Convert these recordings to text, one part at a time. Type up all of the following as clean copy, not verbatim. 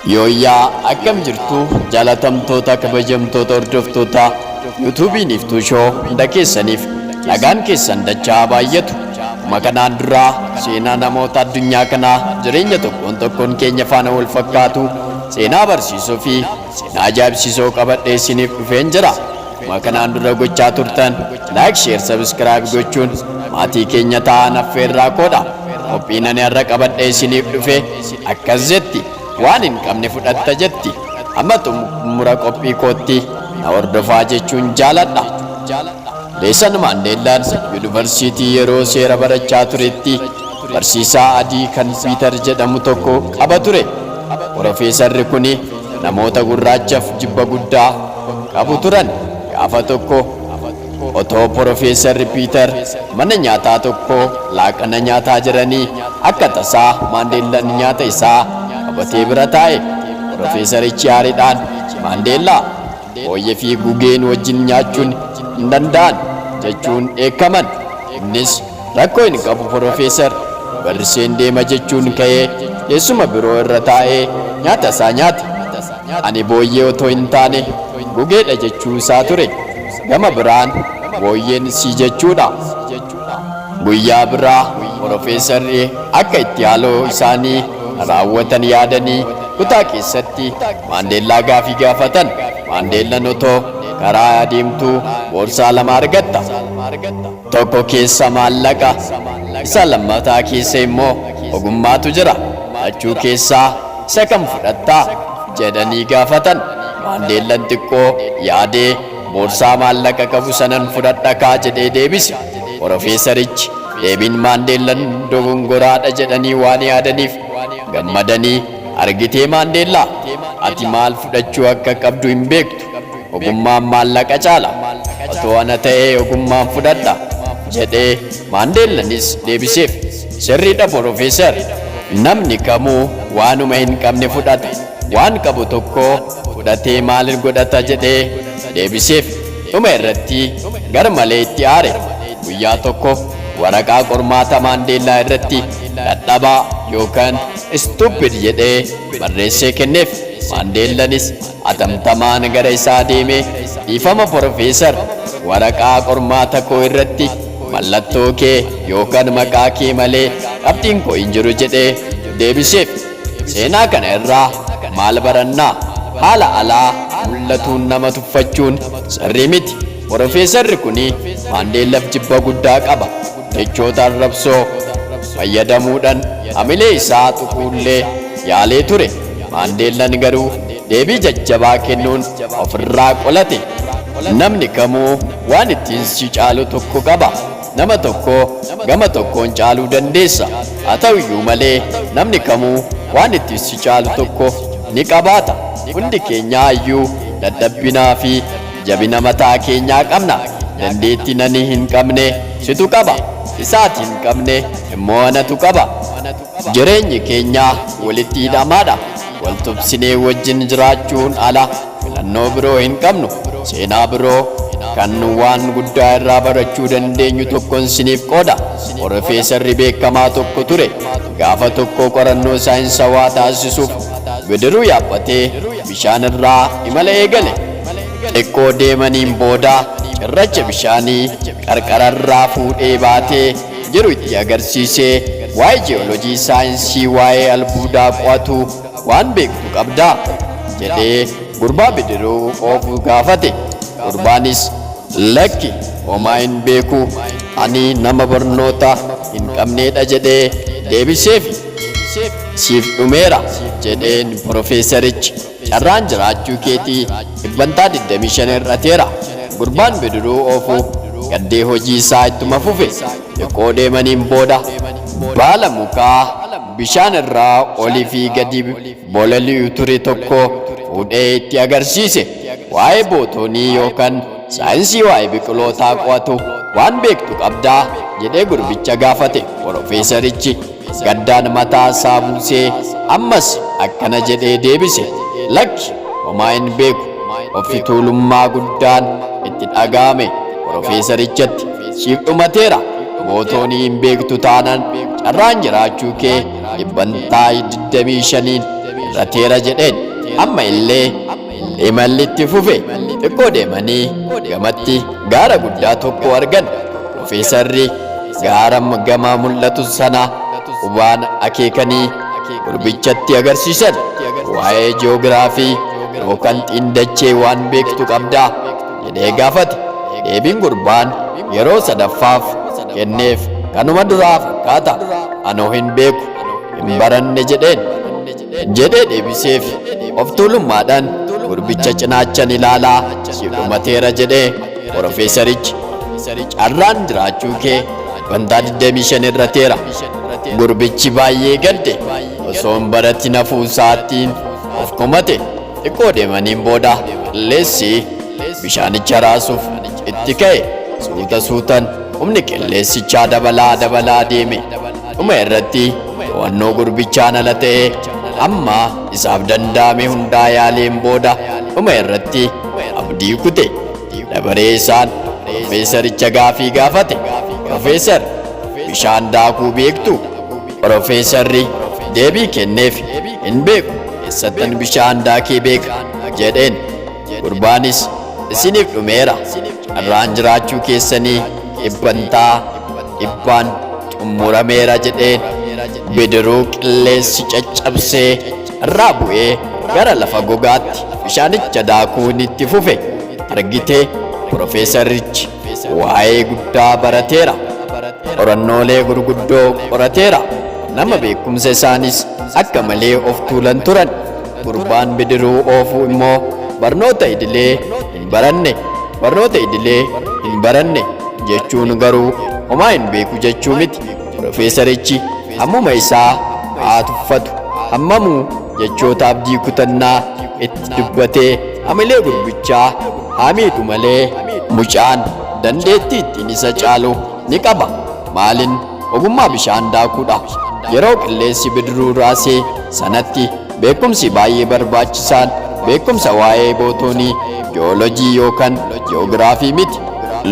Yooyyaa akkam jirtu jaalatamtoota kabajamtoota hordoftoota yuutuubiin iftuu shoo hunda keessaniif nagaan keessan dachaa baay'atu. Akkuma kanaan duraa seenaa namoota addunyaa kanaa jireenya tokkoon tokkoon keenya faana wal fakkaatu seenaa barsiisoo fi seenaa ajaa'ibsiisoo qabadhee isiniif dhufeen jira. Akkuma kanaan dura gochaa turtan like, share, subscribe gochuun maatii keenya ta'an affeerraa koodha. Qophiin ani har'a qabadhee isiniif dhufe akkas jetti. Waan hin qabne fudhatta jetti. Amma xumura qophii kootti na hordofaa jechuun jaaladha. Neelsan Maandeellaan yuunivarsiitii yeroo seera barachaa turetti barsiisaa adii kan Piitar jedhamu tokko qaba ture. Porofeesarri kuni namoota gurraachaaf jibba guddaa qabu turan. Gaafa tokko otoo Porofeesarri Piitar mana nyaataa tokko laaqana nyaataa jiranii akka tasaa Maandeellaan nyaata isaa qabatee bira taa'e. Porofeesarichi aariidhaan Maandeellaa booyyee fi gugeen wajjin nyaachuun hin danda'an jechuun dheekkaman. Innis rakkoo hin qabu Porofeesar barriseen deema jechuun ka'ee teessuma biroo irra taa'ee nyaata isaa nyaate. Ani booyyee otoo hin taane gugeedha jechuu isaa ture. Gama biraan booyyeen si jechuudha. Guyyaa biraa Porofeesarri akka itti haaloo isaanii raawwatan yaadanii kutaa keessatti Maandeellaa gaafii gaafatan. Maandeellaan otoo karaa adeemtuu boorsaa lama argatta. Tokko keessa maallaqa, isa lammataa keessa immoo ogummaatu jira. Lachuu keessaa isa kam fudhattaa jedhanii gaafatan. Maandeellaan xiqqoo yaadee boorsaa maallaqa qabu sanan fudhadha kaa jedhee deebise. Porofeesarichi deebiin Maandeellaan dogongoraadha jedhanii waan yaadaniif gammadanii argitee Maandeellaa ati maal fudhachuu akka qabdu hin beektu. Ogummaan maallaqa caala. Otoo ana ta'ee ogummaan fudhadha jedhee Maandeellaanis deebiseef. Sirriidha Porofeesar. Namni kamuu waanuma hin qabne fudhata. Waan qabu tokko fudhatee maal godhata jedhee deebiseef. Dhuma irratti gar malee itti aare. Guyyaa tokko waraqaa qormaata Maandeellaa irratti dadhabaa yookaan stupid jedhee barreessee kenneef. Maandeellaanis atamtamaan gara isaa deemee dhiifama Porofeesar waraqaa qormaata koo irratti mallattoo kee yookaan maqaa kee malee qabxiin koo hin jiru jedhee deebiseef. Seenaa kana irraa maal barannaa? Haala alaa mul'atuun nama tuffachuun sirrii miti. Porofeesarri kuni Maandeellaaf jibba guddaa qaba. Jechoota arrabsoo fayyadamuudhaan hamilee isaa tuquullee yaalee ture. Maandeellaan garuu deebii jajjabaa kennuun ofirraa qolate. Namni kamuu waan ittiin si caalu tokko qaba. Nama tokko gama tokkoon caaluu dandeessa. Haa ta'uyyuu malee namni kamuu waan ittiin si caalu tokko ni qabaata. Hundi keenyaa iyyuu dadhabbinaa fi jabina mataa keenyaa qabna. Dandeettii nani hin qabne situ qaba. Isaati hin qabne immoo anatu qaba. Jireenyi keenya walitti hidhamaadha. Wal tumsinee wajjin jiraachuun ala filannoo biroo hin qabnu. Seenaa biroo kan waan guddaa irraa barachuu dandeenyu tokkoon siniif qooda. Porofeesarri beekamaa tokko ture. Gaafa tokko qorannoo saayinsawaa taasisuuf bidiruu yaabbatee bishaan irraa imala eegale. Xiqqoo deemaniin booda cirracha bishaanii qarqararraa fuudhee baatee jiru itti agarsiisee waa'ee ji'oolojii saayinsii waa'ee albuudaa qo'atu waan beektu qabdaa jedhee gurbaa bidiruu oofu gaafate. Gurbaanis lakki homaa hin beeku ani nama barnoota hin qabneedha jedhee deebiseefi. Siif dhumeera jedheen Porofeesarichi. Carraan jiraachuu keetii dhibbantaa 25 hir'ateera. Gurbaan bidiruu oofu gaddee hojii isaa ittuma fufe. Xiqqoo deemaniin booda baala mukaa bishaan irraa olii fi gadi bololi'u ture tokko fuudhee itti agarsiise. Waa'ee bootoonii yookaan saayinsii waa'ee biqilootaa qo'atu waan beektu qabdaa jedhee gurbicha gaafate. Porofeesarichi gaddaan mataa isaa buusee ammas akkana jedhee deebise. Lakki homaa hin beeku. Ofi tuulummaa guddaan itti dhaga'ame Porofeesarichatti. Siif dhumateera. Bootoonii hin beektu taanaan carraan jiraachuu kee dhibbantaa 25 irrateera jedheen. Amma illee imalli itti fufe. Xiqqoo deemanii gamatti gaara guddaa tokko argan. Profeesarri gaara gama mul'atu sana qubaan akeekanii gurbichatti agarsiisan. Waa'ee ji'oogiraafii yookaan xiindachee waan beektu qabdaa jedhee gaafate. Deebiin gurbaan yeroo sadaffaaf kenneef kanuma duraa fakkaata. Anoo hin beeku, hin baranne jedheen. Jedhee deebiseef. Of tuulummaadhaan gurbicha cinaachan ilaalaa siif dhumateera jedhee Profeesarichi. Carraan jiraachuu kee dhibbantaa 25 irrateera. Gurbichi baay'ee gadde. Osoo hin baratin hafuu isaattiin of komate. Xiqqoo deemaniin booda qilleessi bishaanicha raasuuf itti ka'e. Suuta suutan humni qilleessichaa dabalaa dabalaa deeme. Dhuma irratti to'annoo gurbichaan ala ta'ee hamma isaaf danda'ame hundaa yaaleen booda dhuma irratti abdii kute. Dabaree isaan Profeesaricha gaafii gaafate. Profeesar, bishaan daakuu beektuu? Profeesarri deebii kenneef. Hin beeku, eessattan bishaan daakee beeka? jedheen. Gurbaanis isiniif dhumeera. Carraan jiraachuu keessanii dhibbantaa dhibbaan xummurameera jedheen. Bidiruu qilleensi caccabsee irraa bu'ee gara lafa gogaatti bishaanicha daakuun itti fufe. Argitee Profeesarichi waa'ee guddaa barateera. Qorannoolee gurguddoo qorateera. Nama beekumsa isaanis akka malee of tuulan turan. Gurbaan bidiruu oofu immoo barnoota idilee hin baranne. Barnoota idilee hin baranne jechuun garuu homaa hin beeku jechuu miti. Profeesarichi hammuma isaa haa tuffatu, hammamuu jechoota abdii kutannaa itti dubbatee hamilee gurbichaa haa miidhu malee mucaan dandeettii ittiin isa caalu ni qaba. Maalin ogummaa bishaan daakuudha. Yeroo qilleensi bidiruu raasee sanatti beekumsi baay'ee barbaachisaan beekumsa waa'ee bootoonii, ji'oolojii yookaan ji'oogiraafii miti.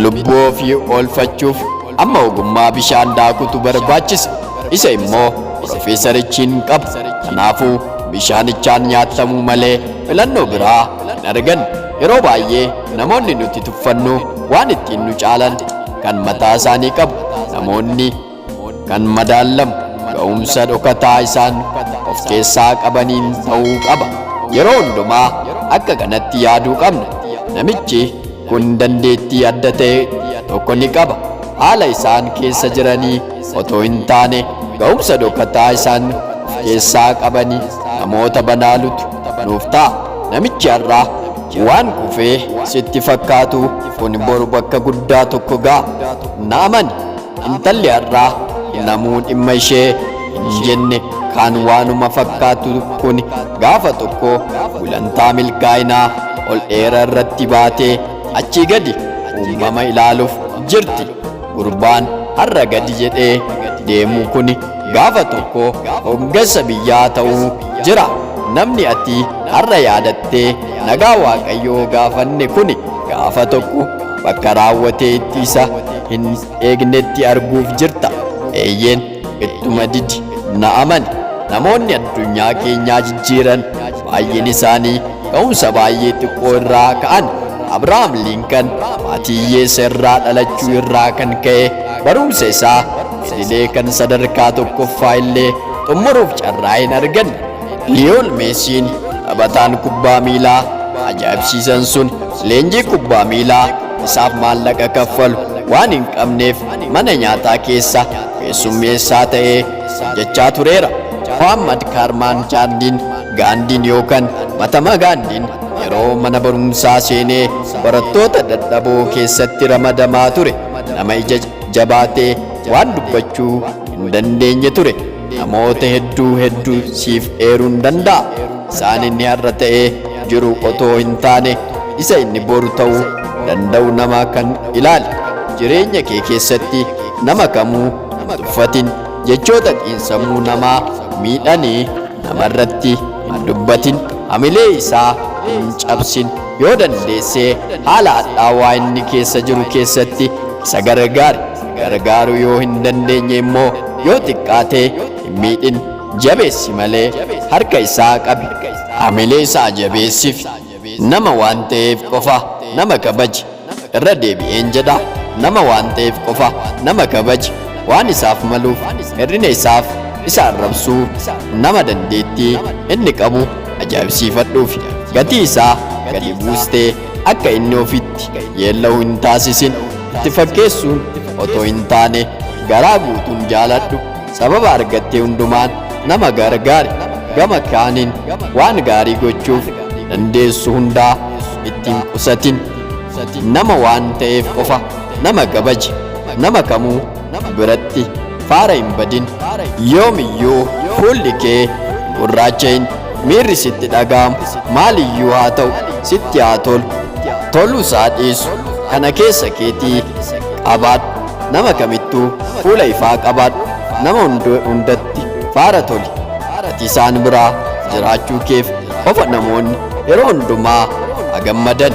Lubbuu ofii oolfachuuf amma ogummaa bishaan daakutu barbaachisa. Isa immoo Profeesarichi hin qabu. Kanaafuu bishaanichaan nyaatamuu malee filannoo biraa hin arganne. Yeroo baay'ee namoonni nuti tuffannu waan ittiin nu caalan kan mataa isaanii qabu. Namoonni kan madaallamu ga'umsa dhokataa isaan of keessaa qabaniin ta'uu qaba. Yeroo hundumaa akka kanatti yaaduu qabna. Namichi kun dandeettii adda ta'e tokko ni qaba. Haala isaan keessa jiranii otoo hin taane ga'umsa dhokataa isaan of keessaa qabanii namoota banaalutu nuuf ta'a. Namichi har'aa waan kufee sitti fakkaatu kun boru bakka guddaa tokko ga'a. Na amani, intalli har'aa namuu dhimma ishee hin jenne kaan waanuma fakkaatu kun gaafa tokko gulantaa milkaa'inaa ol dheeraa irratti baatee achii gadi uumama ilaaluuf jirti. Gurbaan har'a gadi jedhee deemu kun gaafa tokko hoggansa biyyaa ta'uu jira. Namni ati har'a yaadattee nagaa Waaqayyoo gaafanne kun gaafa tokko bakka raawwatee itti isa hin eegnetti arguuf jirta. Eeyyeen, ittuma didi, na amani. Namoonni addunyaa keenyaa jijjiiran baay'een isaanii ka'umsa baay'ee xiqqoo irraa ka'an. Abrahaam Linkan maatii hiyyeessa irraa dhalachuu irraa kan ka'e barumsa isaa idilee kan sadarkaa tokkoffaa illee xumuruuf carraa hin arganne. Liyoon Meesiin taphataan kubbaa miilaa ajaa'ibsiisan sun leenjii kubbaa miilaa isaaf maallaqa kaffalu waan hin qabneef mana nyaataa keessa keessummeessaa ta'ee hojjechaa tureera. Muhammad Kaarmaan Chaandiin Gaandiin yookaan Matama Gaandiin yeroo mana barumsaa seenee barattoota dadhaboo keessatti ramadamaa ture. Nama ija jabaatee waan dubbachuu hin dandeenye ture. Namoota hedduu hedduu siif eeruun danda'a. Isaan inni har'a ta'ee jiru otoo hin taane isa inni boru ta'uu danda'u nama kan ilaali. Jireenya kee keessatti nama kamuu hin tuffatin. Jechoota xiinsammuu namaa miidhanii namarratti hin dubbatin. Hamilee isaa hin cabsin. Yoo dandeessee haala hadhaawaa inni keessa jiru keessatti isa gargaari. Gargaaruu yoo hin dandeenye immoo yoo xiqqaatee hin miidhin. Jabeessi malee harka isaa qabi. Hamilee isaa jabeessiif. Nama waan ta'eef qofa nama kabaji. Irra deebi'een jedha, nama waan ta'eef qofa nama kabaji. Waan isaaf maluuf hir'ina isaaf isa arrabsuu, nama dandeettii inni qabu ajaa'ibsiifadhuufi gatii isaa gadi buustee akka inni ofitti yeella'u hin taasisin. Itti fakkeessuun otoo hin taane garaa guutuun jaaladhu. Sababa argattee hundumaan nama gargaari. Gama kaaniin waan gaarii gochuuf dandeessu hundaa itti hin qusatin. Nama waan ta'eef qofa nama kabaji. Nama kamuu biratti faara hin badin. Yoomiyyuu fuulli kee hin gurraacha'in. Miirri sitti dhaga'amu maaliyyuu haa ta'u, sitti haa tolu, toluu isaa dhiisu, kana keessa keetii qabaadhu. Nama kamittuu fuula ifaa qabaadhu. Nama hundatti faara toli. Ati isaan biraa jiraachuu keef qofa namoonni yeroo hundumaa haa gammadan.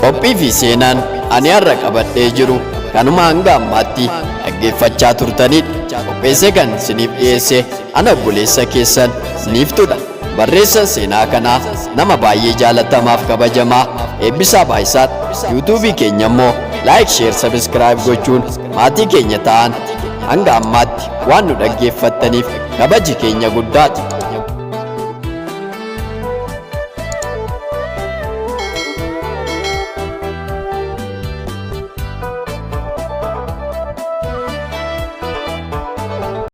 Qophii fi seenaan ani har'a qabadhee jiru kanuma hanga ammaatti dhaggeeffachaa turtanidha. Qopheessee kan isiniif dhiyeesse ana obboleessa keessan Niiftudha. Barreessan seenaa kanaa nama baay'ee jaalatamaaf kabajamaa Eebbisaa Baayisaadha. Yuutuubii keenya immoo like, share, subscribe gochuun maatii keenya ta'an. Hanga ammaatti waan nu dhaggeeffattaniif kabaji keenya guddaadha.